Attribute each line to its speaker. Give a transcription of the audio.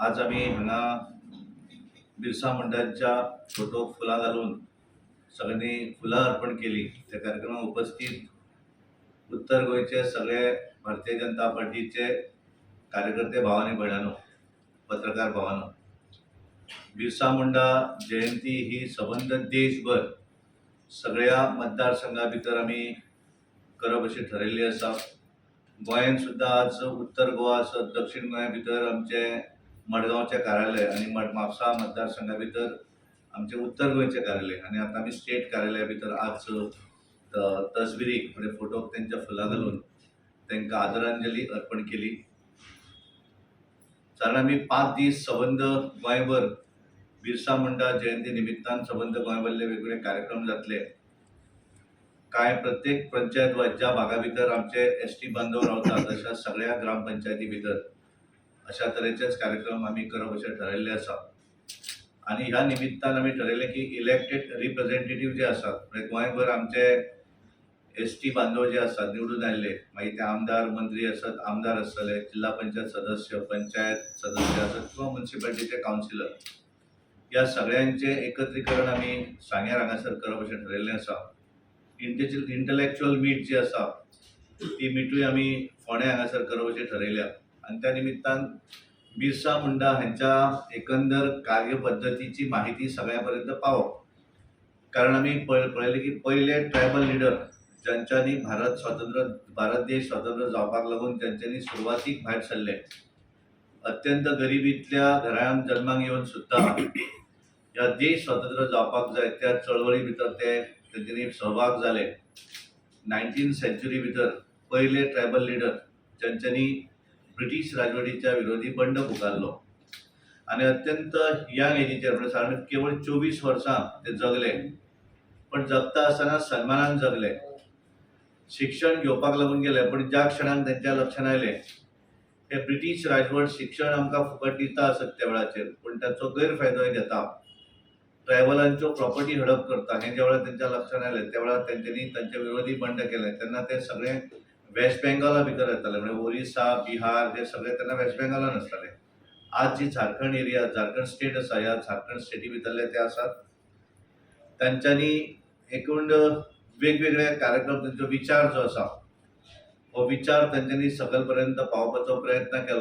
Speaker 1: आज आमी हांगा बिरसा मुंडांच्या फोटोक फुलां घालून सगळ्यांनी फुलां अर्पण केली. त्या कार्यक्रमाक उपस्थित उत्तर गोंयचे सगळे भारतीय जनता पार्टीचे कार्यकर्ते भाव आनी भयणांनो, पत्रकार भावांनो, बिरसा मुंडा जयंती ही सबंद देशभर सगळ्या मतदारसंघा भितर आमी करप अशें ठरयल्लें आसा. गोंयांत सुद्दां आज उत्तर गोवा आसत, दक्षिण गोंया भितर आमचें मडगांवचें कार्यालय आनी म्हापसा मतदारसंघा भितर आमचें उत्तर गोंयचें कार्यालय आनी आतां आमी स्टेट कार्यालया भितर आज तस्बिरीक म्हणजे फोटोक तेंच्या फुलां घालून तांकां आदरांजली अर्पण केली. कारण आमी 5 दीस सबंद गोंयभर बिरसा मुंडा जयंती निमित्तान सबंद गोंयभरले वेगवेगळे कार्यक्रम जातले. कांय प्रत्येक पंचायत वा ज्या भागा भितर आमचे एसटी बांधव रावतात, अशा सगळ्या ग्रामपंचायती भितर अशा तरेचेच कार्यक्रम आमी करप अशें ठरयल्लें आसा. आनी ह्या निमित्तान आमी ठरयलें की इलेक्टेड रिप्रेझेंटेटीव जे आसात, म्हणजे गोंयभर आमचे एसटी बांधव जे आसात निवडून आयिल्ले, मागीर ते आमदार, मंत्री आसत, आमदार आसतले, जिल्हा पंचायत सदस्य, पंचायत सदस्य आसत किंवा मुन्सिपालिटीचे कावन्सिलर, ह्या सगळ्यांचें एकत्रीकरण आमी सांग्यार हांगासर करप अशें ठरयल्लें आसा. इंटलेक्च्युअल मीट जी आसा, ती मिटूय आमी फोंडें हांगासर करप अशें ठरयल्या. आनी त्या निमित्तान बिरसा मुंडा हांच्या एकंदर कार्यपद्दतीची माहिती सगळ्यां पर्यंत पावोवप, कारण आमी पळयलें की पयले ट्रायबल लिडर ज्यांच्यांनी भारत देश स्वतंत्र जावपाक लागून ज्यांच्यांनी सुरवातीक भायर सरले, अत्यंत गरिबींतल्या घराण्यान जल्माक येवन सुद्दां ह्या देश स्वतंत्र जावपाक जाय त्या चळवळी भितर ते तेंच्यांनी सहभाग जाले. 19 सेंच्युरी भितर पयले ट्रायबल लिडर ज्यांच्यांनी ब्रिटीश राजवटीच्या विरोधी बंड पुकारलो आनी अत्यंत यंग एजीचेर, म्हणजे साधारण केवळ 24 वर्सां ते जगले, पण जगता आसतना सन्मानान जगले. शिक्षण घेवपाक लागून गेले, पण ज्या क्षणाक तेंच्या लक्षात आयलें हे ब्रिटीश राजवट शिक्षण आमकां फुकट दिता आसत त्या वेळाचेर, पूण ताचो गैरफायदोय घेता, ट्रायबलांच्यो प्रॉपर्टी हडप करता, हें ज्या वेळार तेंच्या लक्षात आयलें, त्या वेळार तेंच्यांनी तांच्या विरोधी बंड केलें. तेन्ना ते सगळे वेस्ट बेंगॉला भितर येताले, म्हणजे ओरिसा, बिहार हे सगळे तेन्ना वेस्ट बेंगॉलान आसताले. आज जी झारखंड एरिया, झारखंड स्टेट आसा, ह्या झारखंड स्टेटी भितरले ते आसात. तांच्यांनी एकूण वेगवेगळे कार्यक्रम, तांचो विचार जो आसा, हो विचार तांच्यांनी सकल पर्यंत पावोवपाचो प्रयत्न केलो.